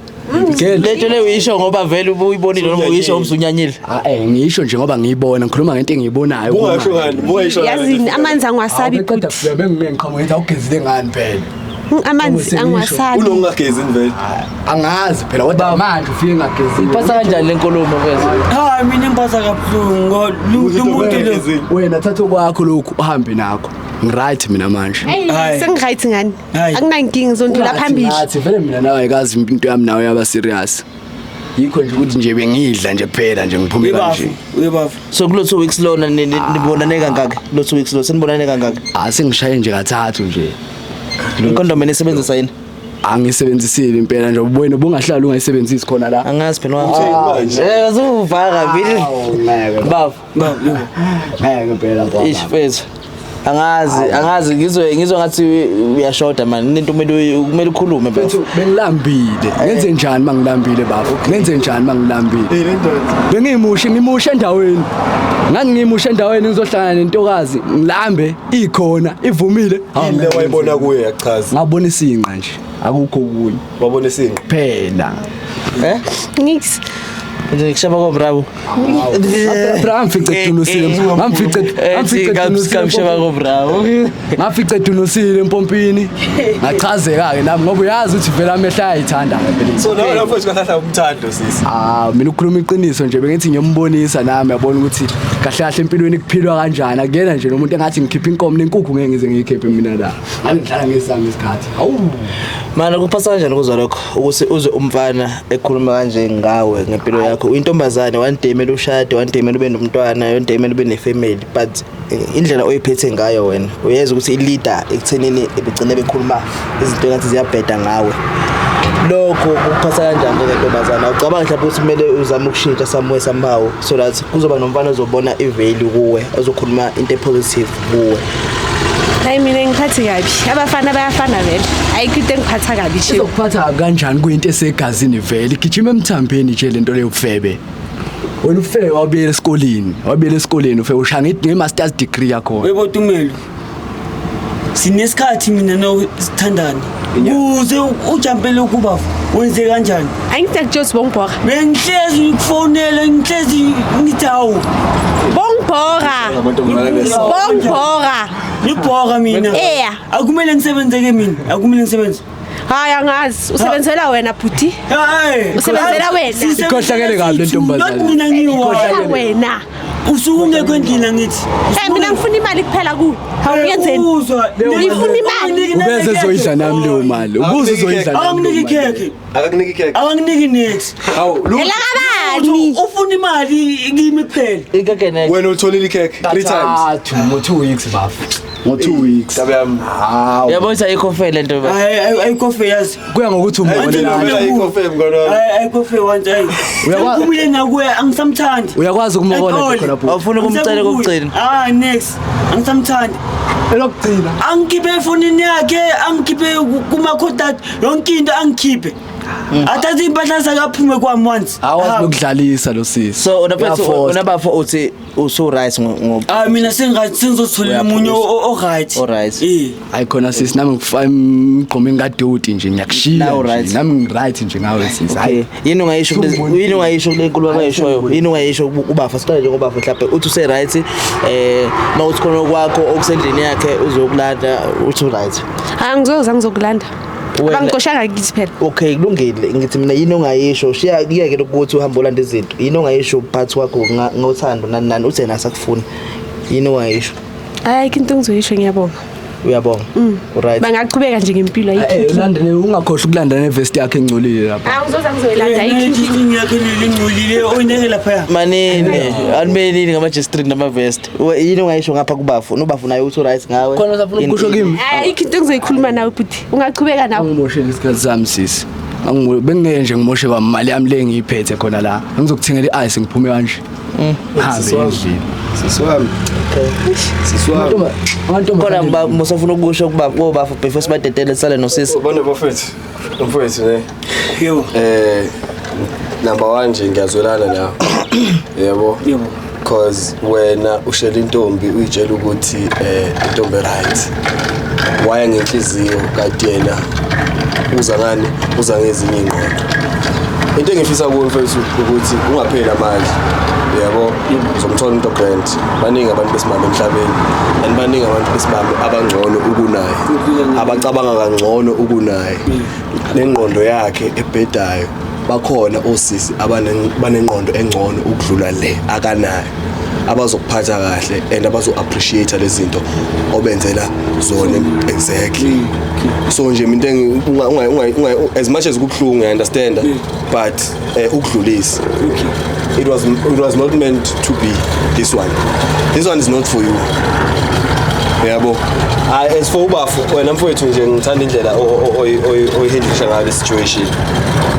Lento le uyisho ngoba vele ubuyibonile noma uyisho umsunyanyile? Ah, eh, ngisho nje ngoba ngiyibona, ngikhuluma ngento engiyibonayo. Bungasho ngani, bungasho ngani? Yazini, amanzi angiwasabi. Qeda kufika bengime ngiqhamuka ngithi awugezile ngani phela. Amanzi angiwasabi. Unongagezi vele. Angazi phela, kodwa manje ufike ngagezile. Ipasa kanjani le nkulumo mfethu? Hayi, mina ngiphatha kabuhlungu ngoba lo muntu lo Wena thatha okwakho lokhu uhambe nakho. Ngiright mina manje. Hey, sengiright ngani? Akunankinga, ngizondlula phambili. Ngathi vele mina nawe kazi into yami nawe yaba serious. Yikho nje ukuthi nje bengidla nje kuphela nje ngiphume kanje. Uyebafu. So kulo 2 weeks lona nibonane kangaki? Kulo 2 weeks lo senibonane kangaki? Ah, sengishaye nje kathathu nje. Icondom enisebenzisa yini? Angisebenzisile impela nje, wena ubungahlali ungayisebenzisi khona la. Angazi phela. Eh, uzuvaka vile. Bafu. Ngeke impela baba. Ish mfethu. Angazi ngizwe ngathi uyashoda man, into kumele ukhulume bafo. Mfethu, bengilambile. Ngenze njani mangilambile baba? Ngenze njani mangilambile? Bengiyimushe, ngimushe endaweni. Ngangimushe endaweni ngizohlangana nentokazi, ngilambe ikhona, ivumile. Yini le wayibona kuye yachaza? Ngabona isinqa nje. Akukho okunye. Wabona isinqa? Phela. Eh? Nix. Nje kushaba kobravo. Bra, ngamfice edunusile. Ngamfice edunusile. Kamshaba kobravo. Ngafice edunusile empompini. Ngachazeka ke nami ngoba uyazi ukuthi vele amehla ayithanda phela. So nawe lapho sikahla umthando sisi. Ah, mina ukukhuluma iqiniso nje bengithi ngiyombonisa nami yabona ukuthi kahle kahle empilweni kuphilwa kanjani. Akuyena nje nomuntu engathi ngikhipha inkomo nenkukhu, ngeke ngize ngiyikhiphe mina la. Ngani ngidlala ngesami isikhathi. Awu. Mana, kuphasa kanjani ukuzwa lokho, ukuthi uze umfana ekhuluma kanje ngawe ngempilo yakho? Uyintombazane, one day kumele ushade, one day kumele ube nomntwana, one day kumele ube nefamily, but indlela oyiphethe ngayo wena uyeza ukuthi i-leader ekuthenini ebegcine bekhuluma izinto engathi ziyabheda ngawe. Lokho kukuphatha kanjani njengentombazane? Awucabangi mhlawumbe ukuthi kumele uzame ukushintsha somewhere somehow so that kuzoba nomfana ozobona i-value kuwe, ozokhuluma into e-positive kuwe? Hayi, mina ngiphathi kabi. Abafana bayafana vele. Ayikho into engiphatha kabi nje. Izokuphatha kanjani kuyinto esegazini vele, igijima emthambeni nje lento leyo bufebe. Wena ufebe wabuyela esikoleni, wabuyela esikoleni ufebe ushaya nge-masters degree yakho. Webo Tumelo. Sinesikhathi mina nawe sithandane. Kuze ujampele kuba wenze kanjani? Angithi akutshela ukuthi bongibhora. Bengihlezi ngikufonela, ngihlezi ngithi hawu. Bongibhora. Bongibhora. Ngibhora mina. Eya. Akumele ngisebenzeke mina, akumele ngisebenze. Hayi, angazi. Usebenzela wena bhuti. Hayi. Usebenzela wena. Ikhohlakele kabi le ntombazane. Not mina ngiwa. Usebenzela wena. Usuke ungekho endlini angithi. Eh mina ngifuna imali kuphela kuwe. Hawu ngiyenzeni? Uzwa. Ngifuna imali. Ubeze ezoyidla nami leyo mali. Ubuze uzoyidla nami. Awanginiki ikhekhe. Akakuniki ikhekhe. Awanginiki niks. Hawu, lu Elakabani? Ufuna imali kimi kuphela. Ikhekhe next. Wena utholile ikhekhe 3 times. Kathathu ngo 2 weeks bafu. Ngo 2 weeks. Tabe yami. Hawu. Uyabona ukuthi ayikho fair le nto ba. Hayi ayikho fair yazi. Kuya ngokuthi umbonelani. Ayikho fair mngani wami. Hayi ayikho fair once hayi. Sengiphumile nakuye angisamthandi. Uyakwazi ukumobona nje khona bhuti. Awufuni ukumcela kokugcina. Ah next. Angisamthandi. Elokugcina. Angikhiphe efonini yakhe, angikhiphe kuma-contact, yonke into angikhiphe. Athathe impahla zakhe aphume kwami once. Awazi nokudlalisa lo sisi. So unaphethu Uyafosta. unabafo uthi usu right ngo Ah mina sengathi sengizothola omunye o-right. O-right. Eh. Hayi khona sisi nami ngifa emgqomeni kadoti nje ngiyakushiya. Now nje. right. Nami ngi-right nje ngawe sisi. Okay. Hayi. Yini ungayisho kule yini ungayisho kule nkulumo abayishoyo? Yini ungayisho kubafa siqale nje ngobafa mhlawumbe uthi use right mawuthi khona okwakho okusendlini yakhe uzokulanda uthi right. Angizoza ngizokulanda. Wena- Abangixoshanga kithi phela. Okay kulungile ngithi mina yini ongayisho shiya kuyeke ukuthi uhambe olanda izinto yini ongayisho uphathi wakho ngothando nani nani uthi yena asakufuni yini ongayisho Ayikho into engizoyisho ngiyabonga. uyabonga right Bangaqhubeka nje ngempilo ayikho. Eh ulandele ungakhohlwa ukulanda nevest yakhe engcolile lapha. Angizoza ngizoyilanda ayikho. Inkinga yakhe lelingcolile oyineke lapha. Manini animelini ngama-G-string nama-vest yini ongayisho ngapha kubafu nobafu naye uthi right ngawe Khona usafuna ukusho kimi? Ayikho into engizoyikhuluma nawe bhuti. Ungaqhubeka nawe. Angimoshele isikhathi sami sisi. Bengingeke nje ngimoshe kwamali yami le ngiyiphethe khona la. Ngizokuthengela i-ice ngiphume kanje. Hambe endlini. Sisi wami. Sisi wami. Khona musafuna ukusho kubafu before sibadedele sale nosisi. Ubone bafethu. Mfowethu ne. Yebo. Number 1 nje ngiyazwelana nawe. Yebo. Yebo. Cause wena ushela intombi uyitshela ukuthi intombi right. Waya ngenhliziyo kanti yena uza ngani uza ngezinye ingqondo. Into engifisa kuwe mfowethu ukuthi ungapheli amandla. Yebo, uzomthola umuntu grand. Baningi abantu besimame emhlabeni and baningi abantu besimame abangcono ukunaye. Abacabanga kangcono ukunaye. Nengqondo yakhe ebhedayo. Bakhona osisi abanengqondo engcono ukudlula le akanayo. Abazokuphatha kahle and abazo appreciate lezi zinto obenzela zona exactly. So nje mina unga as much as kubhlungu I understand but ukudlulisa. It was not meant to be this one. This one is not for you. Yabo. As for ubafu wena mfowethu nje ngithanda indlela oyihandlisha ngayo le situation.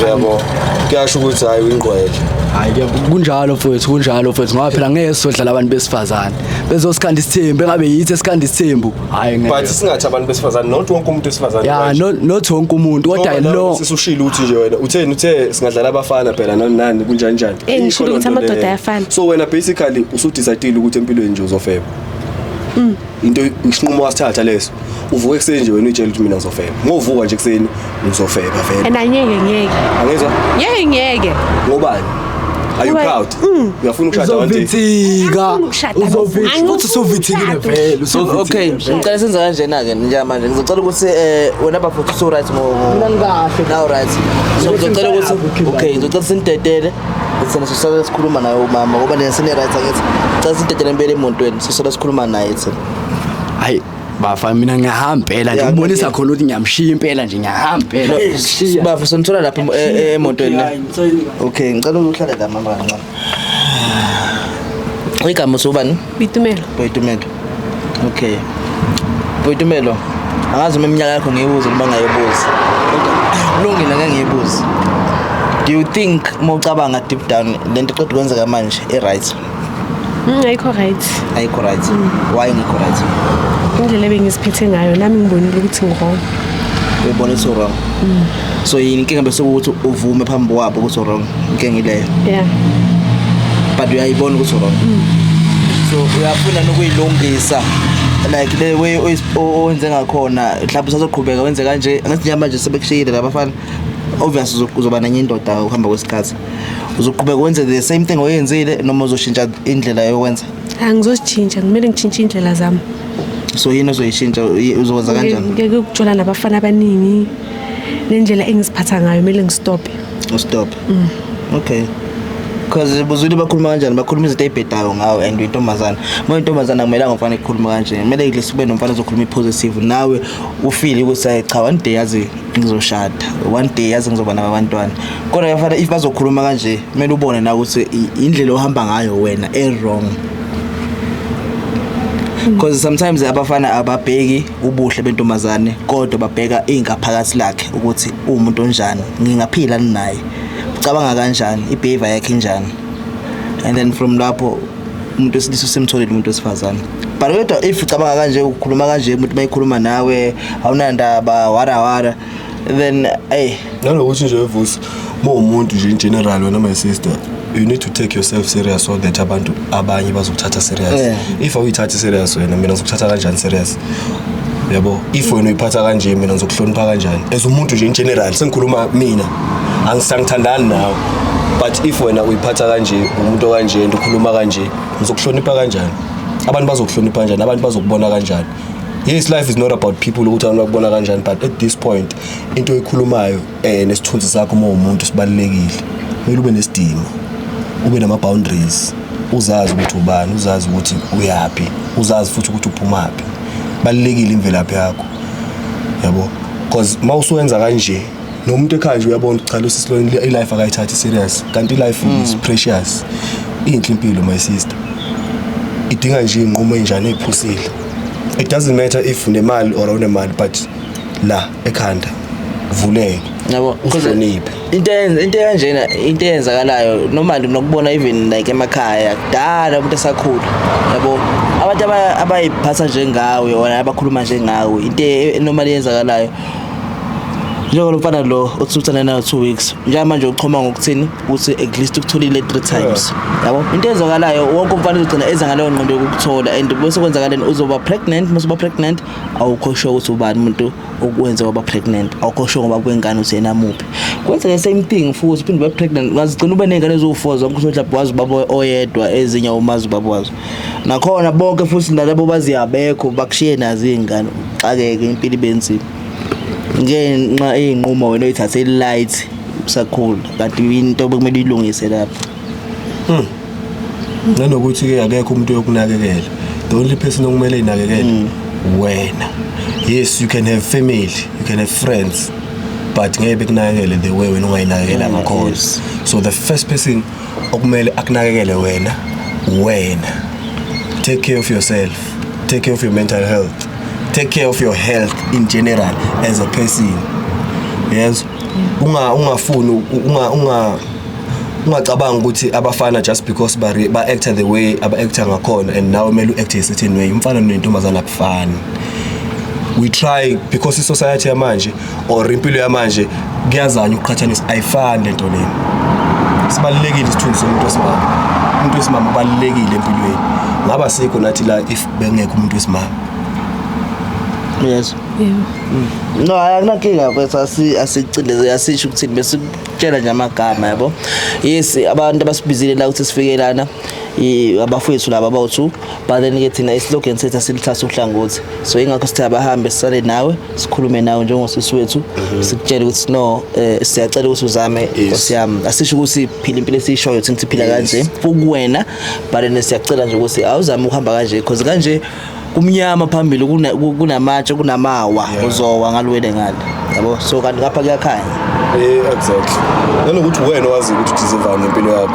Yabo. Kuyasho ukuthi hayi uyingqwele. Hayi kunjalo mfowethu kunjalo mfowethu ngoba phela ngeke sizodlala abantu besifazane. Bezosikhanda isithembu engabe yithi esikhanda isithembu. Hayi ngeke. But singathi abantu besifazane not wonke umuntu wesifazane. Yeah, not wonke umuntu kodwa lo sisushila uthi nje wena utheni uthe singadlala abafana phela nani nani kunjani njani. Ngisho ukuthi amadoda ayafana. So wena basically usudecide ukuthi empilweni nje uzofeba. Into isinqumo wasithatha leso. Uvuka ekseni nje wena uyitshela ukuthi mina ngizofeba. Ngovuka nje ekseni ngizofeba vele. And angeke ngeke. Angizwa? Ngeke ngeke. Ngobani? Are you proud? Uyafuna ukushada one day? Uzovithika. Uzovithika. Uthi usuvithikile vele. Okay, ngicela senza kanjena ke njengamanje. Ngizocela ukuthi wena bafuthu usu right ngo. Mina ngikahle. Now right. So ngizocela ukuthi okay, ngizocela sinidedele. Thina sisale sikhuluma naye umama ngoba nina sine right angithi. Ngicela sinidedele impela emontweni sisale sikhuluma naye thina. Hayi bafa mina ngiyahamba impela nje ngibonisa khona ukuthi ngiyamshiya impela nje ngiyahamba impela. Bafa sonithola lapha emontweni. Okay, ngicela uhlale la mama kancane. Igama usubani? Boitumelo. Boitumelo. Okay. Boitumelo. Angazi uma iminyaka yakho ngiyibuze noma ngayibuzi. Kodwa kulungile ngeke ngiyibuze. Do you think mawucabanga deep down lento eqeda kwenzeka manje e right? Ayikho right. Ayikho right. Why ngikho right? Indlela ebengiziphethe ngayo nami ngibonile ukuthi ngi-wrong. Uyibona ukuthi wrong. So yini inkinga bese ukuthi uvume phambi kwabo ukuthi wrong inkinga ileyo. Yeah. But uyayibona ukuthi wrong. So uyafuna nokuyilungisa like le way owenze ngakhona mhlawumbe usazoqhubeka wenze kanje angathi njengamanje sebekushiyile labafana obviously uzoba nenye indoda ukuhamba kwesikhathi uzoqhubeka wenze the same thing oyenzile noma uzoshintsha indlela yokwenza? Angizoshintsha, kumele ngishintshe indlela zami. So yini ozoyishintsha uzokwenza kanjani? Ngeke ukujola nabafana abaningi nendlela engiziphatha ngayo kumele ngistop. Ustop. Okay. Because buzwile bakhuluma kanjani, bakhuluma izinto ey'bhedayo ngawe and uyintombazane. Uma uyintombazane akumelanga umfana ekhuluma kanje, kumele at least ube nomfana ozokhuluma i-positive nawe ufile ukuthi hayi cha, one day yazi ngizoshada, one day yazi ngizoba nabo abantwana. Kodwa kuyafana if bazokhuluma kanje, kumele ubone nawe ukuthi indlela ohamba ngayo wena e-wrong, because sometimes abafana ababheki ubuhle bentombazane kodwa babheka ingaphakathi lakhe ukuthi uwumuntu onjani, ngingaphila naye, ucabanga kanjani, i-behavior yakhe injani, and then from lapho umuntu wesilisa usemtholile umuntu wesifazane. But kodwa if ucabanga kanje, ukhuluma kanje, umuntu mayikhuluma nawe awunandaba, wara wara, then ey. Nanokuthi nje Vusi, uma umuntu nje in general wena, my sister, you need to take yourself serious so that abantu abanye bazokuthatha serious. If awuyithathi serious wena, mina ngizokuthatha kanjani serious, yabo? If wena uyiphatha kanje, mina ngizokuhlonipha kanjani as umuntu nje in general? Sengikhuluma mina, angisangithandani nawe, but if wena uyiphatha kanje, umuntu okanje and ukhuluma kanje, ngizokuhlonipha kanjani? Abantu bazokuhlonipha kanjani? Abantu bazokubona kanjani? Yes, life is not about people ukuthi abantu bakubona kanjani, but at this point into oyikhulumayo nesithunzi sakho uma uwumuntu sibalulekile. Kumele ube nesidima, ube nama-boundaries, uzazi ukuthi ubani, uzazi ukuthi uyaphi, uzazi futhi ukuthi uphumaphi. Balulekile imvelaphi yakho, yabo, because uma usuwenza kanje nomuntu ekhaya nje uyabona ukuthi cha, lo sisi lo i-life akayithathi serious, kanti i-life is precious. Inhle impilo, my sister, idinga nje iy'nqumo ey'njani ey'phusile. It doesn't matter if unemali or awunemali, but la ekhanda vuleke. Yabo. Uhloniphe. Into kanjena, into eyenzakalayo normally nokubona even like emakhaya kudala umuntu esakhula, yabo, abantu abayiphatha njengawe wona, abakhuluma njengawe, into normally eyenzakalayo njengoba mfana lo uthi uthanda nayo 2 weeks, njengamanje uchoma ngokuthini ukuthi at least ukutholile 3 times, yabo. Into eyenzakalayo, wonke umfana uzogcina eza ngaleyo ngqondo yokukuthola, and bese kwenzakaleni? Uzoba pregnant. Mase uba pregnant, awukho sure ukuthi ubani umuntu okwenze waba pregnant, awukho sure ngoba kwengane uthi yena muphi. Kwenzeka the same thing futhi, uphinde ube pregnant, ungazigcina ube ney'ngane eziwu-4 zonke, uthi mhlawumbe wazi ubaba oyedwa, ezinye awumazi ubaba wazo. Nakhona bonke futhi nalabo bazi abekho, bakushiye nazo iy'ngane, uxakeke, impilo ibe nzima ngenxa ey'nqumo wena oyithathe light usakhula, kanti into bekumele uyilungise lapho. Nanokuthi-ke akekho umuntu oyokunakekela. The only person okumele inakekele wena. Yes, you can have family, you can have friends, but ngeke bekunakekele the way wena ungayinakekela ngakhona. So the first person okumele akunakekele wena, wena. Take care of yourself, take care of your mental health, take care of your health in general as a person. Yes, ungafuni unga ungacabanga ukuthi abafana just because ba actor the way aba actor ngakhona and nawe kumele u-act a certain way. Umfana nentombazana akufani. We try because i-society yamanje or impilo yamanje kuyazanya ukuqhathanisa, ayifani lento lena. Sibalulekile isithunzi somuntu wesimame. Umuntu wesimame ubalulekile empilweni. Ngaba sikho nathi la if bengekho umuntu wesimame. Yes. Yebo. No, akunankinga mfethu, asicindeze, asisho ukuthini, besikutshela nje amagama, yabo. Yes, abantu abasibizile la ukuthi sifike lana abafowethu laba abawu-two, but then ke thina islogan sethu asilithatha uhlangothi, so ingakho sithe abahambe, sisale nawe, sikhulume nawe njengosisi wethu, sikutshele ukuthi no, siyacela ukuthi uzame. Nkosi yami, asisho ukuthi phila impilo esiyishoyo thina siphila kanje kuwena, but then siyacela nje ukuthi awuzame ukuhamba kanje, because kanje kumnyama phambili, kunamatshe, kunamawa, uzowa ngaluwele ngale, yabo. So kanti ngapha kuyakhanya. Exactly. Nanokuthi wena wazi ukuthi udeserve ngempilo yakho.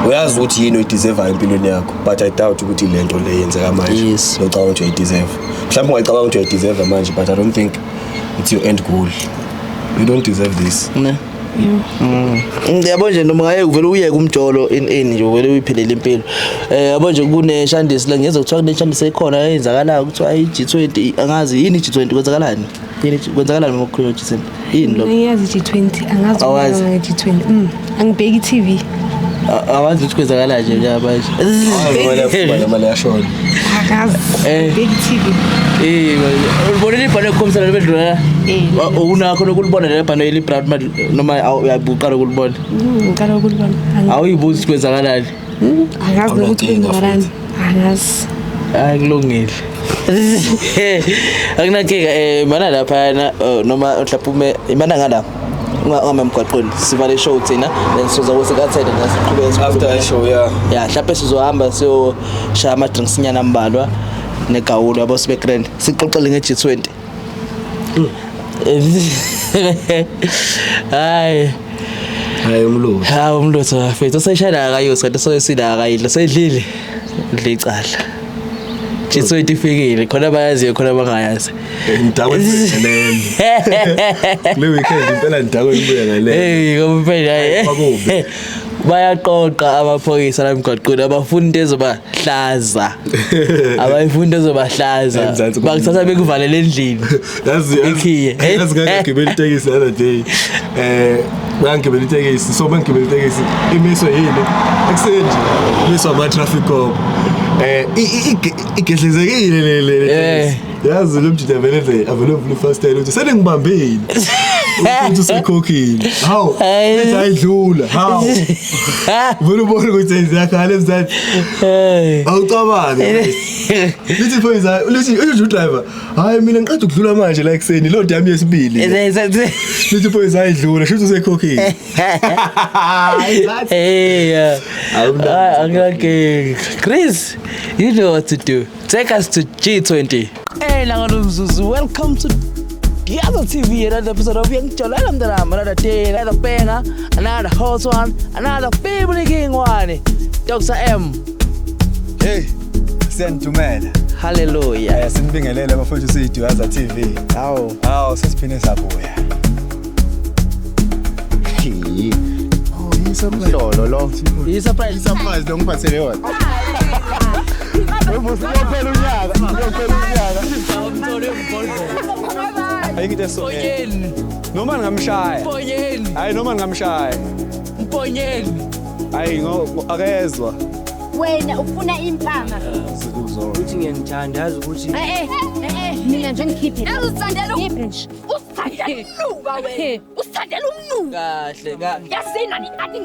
Uyazi ukuthi yini oyideservayo empilweni yakho, but I doubt ukuthi le nto le yenzeka manje. Ngicabanga ukuthi uyayideserve. Mhlawumbe ungayicabanga ukuthi uyayideserve manje, but I don't think it's your end goal. You don't deserve this. Ne. Yabo nje, noma ngaye uvele uyeke umjolo in nje, uvele uyiphelele impilo. Yabo nje, kuneshandisi la, ngiyezwa kuthiwa kuneshandisi ekhona eyenzakalayo, kuthiwa i-G20, angazi yini i-G20, kwenzakalani? Yini kwenzakalani uma kukhulunywa i-G20? Yini lokho? Ngiyazi i-G20, angazi. Awazi? Nge-G20. Angibheki i-TV. Awazi ukuthi kwenzakalani nje njengamanje. Hayi, wena mali yashona. Angazi. Angibheki i-TV. Ulibonile ibhano ekukhombisa lelo bedlula? Eh. Unakho nokulibona lelo bhano eli-brown noma uyabuqala ukulibona? Ngiqala ukulibona. Awuyibuzi ukuthi kwenzakalani? Angazi nokuthi Awunankinga. kwenzakalani. Angazi. Hayi, kulungile, akunankinga. Mana laphayana, noma mhlawumbe ume imana ngala. Ungame emgwaqweni, sivale show thina, then sizoza kwesinkathele siqhubeke. After i show, yeah. Ya, mhlawumbe sizohamba siyoshaya ama-drinks nyana ambalwa negawulo, yabo, sibe grand, sixoxele nge-G20. Hayi. Hayi, umlungu. Hawu, umlutho bafethu, usayishaya akayusi kanti soyisila akayidla, seyidlile idle icala. G20 ifikile, khona abayaziyo, khona abangayazi. Ngidakwe ngibuye kule weekend impela, ngidakwe ngibuye ngale. Hey, ngoba phela hayi. Kwakubi. Bayaqoqa amaphoyisa la emgwaqweni, abafuni into ezobahlaza, abayifuni into ezobahlaza. Emzansi. Bakuthatha bekuvalele endlini. Yazi. Ikhiye. Yazi, ngangigibela itekisi the other day, ngangigibela itekisi, so bengigibela itekisi, imiswe yini ekuseni nje, imiswa ama-traffic cop, igehlezekile le tekisi. Yazi, lo mjida vele nje avele uvula ifastela ukuthi seningibambile, uthi usekhokhile. Hawu, ethi ayidlula. Hawu, vele ubone ukuthi ziyakhala emzansi. Awucabange lithi phoyisa, lithi usho udriver, hayi, mina ngiqeda ukudlula manje la ekuseni, lo yami yesibili. Lithi phoyisa ayidlula, shuthi usekhokhile. Hey, okay. Chris, you know what to do. Take us to G20. Hey, Nangalumzuzu, welcome to the other TV, another episode of Young Chola Another day, another banger, another hot one, another family king one. Dr. M. Hey, siyanidumela. Hallelujah. Sinibingelele abafowethu, siyiDuyaza TV. Hawu. Hawu, sesiphinde sabuya. Umhlolo lo. I-surprise. I-surprise lo ngiphathele yona. Uyophela unyaka, uyophela unyaka. Ayikho into eso. Noma ngingamshaya. Mponyeni. Hayi, noma ngingamshaya. Mponyeni. Hayi, akezwa. Wena ufuna impama. Uthi ngiyanithanda, yazi ukuthi Eh eh, mina nje ngikhiphe. Uzithandela nje. Usithandela umnuka wena. Usithandela umnuka. Kahle kahle. Yazini ani ani.